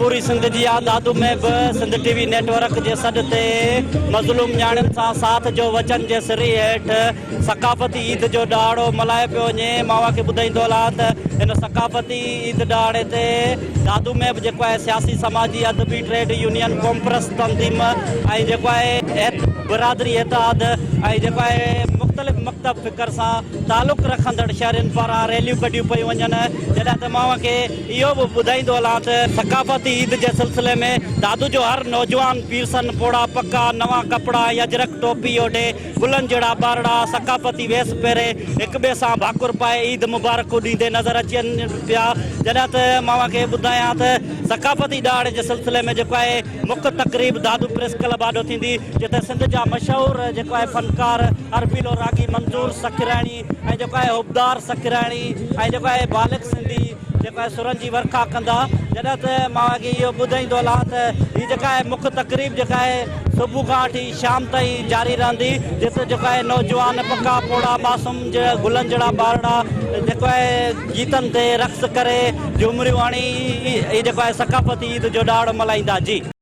پوري سنڌ جي آ دادو ۾ به سنڌ ٽي وي نيٽ ورڪ جي سڏ تي مظلوم نياڻين سان ساٿ جو وچن جي سري هيٺ ثقافتي عيد جو ڏهاڙو ملهايو پيو وڃي. مان اوهان کي ٻڌائيندو هلان ته هن ثقافتي عيد ڏهاڙي تي دادو ۾ به جيڪو آهي سياسي سماجي ادبي ٽريڊ يونين قومپرست تنظيم ۽ جيڪو آهي برادري اتحاد ۽ جيڪو آهي مختلف مڪتب فڪر سان تعلق رکندڙ شهرين پاران ريليون ڪڍيون پيون وڃن. جڏهن ته مان اوهان کي اهو به ٻڌائيندو هلان ته ثقافتي عيد جي سلسلي ۾ دادو جو هر نوجوان پيرسن، پوڙها، پڪا، نوان ڪپڙا ۽ اجرڪ ٽوپي اوڍي گلن جهڙا ٻارڙا ثقافتي ويس پهري هڪ ٻئي سان ڀاڪر پائي عيد مبارڪون ڏيندي نظر اچن پيا. جڏهن ته مان اوهان کي ٻڌايان ته ثقافتي ڏهاڙي جي سلسلي ۾ جيڪو آهي مک تقريب دادو پريس ڪلب آڏو ٿيندي جتي سنڌ جا مشهور جيڪو آهي فنڪار اربيلو راڳي منظور سکراڻي ۽ جيڪو آهي حبدار سکراڻي ۽ جيڪو آهي بالغ سنڌي جيڪو آهي سرن جي ورکا ڪندا. جڏهن ته مان اوهان کي اهو ٻڌائيندو هلان ته هي جيڪا آهي مک تقريب جيڪا آهي صبح کان وٺي شام تائين جاري رهندي جتي جيڪو آهي نوجوان پڪا پوڙها معصوم گلن جهڙا ٻارڙا جيڪو آهي گيتن تي رقص ڪري جهومريون هڻي هي جيڪو آهي ثقافتي عيد جو ڏهاڙو ملهائيندا جي.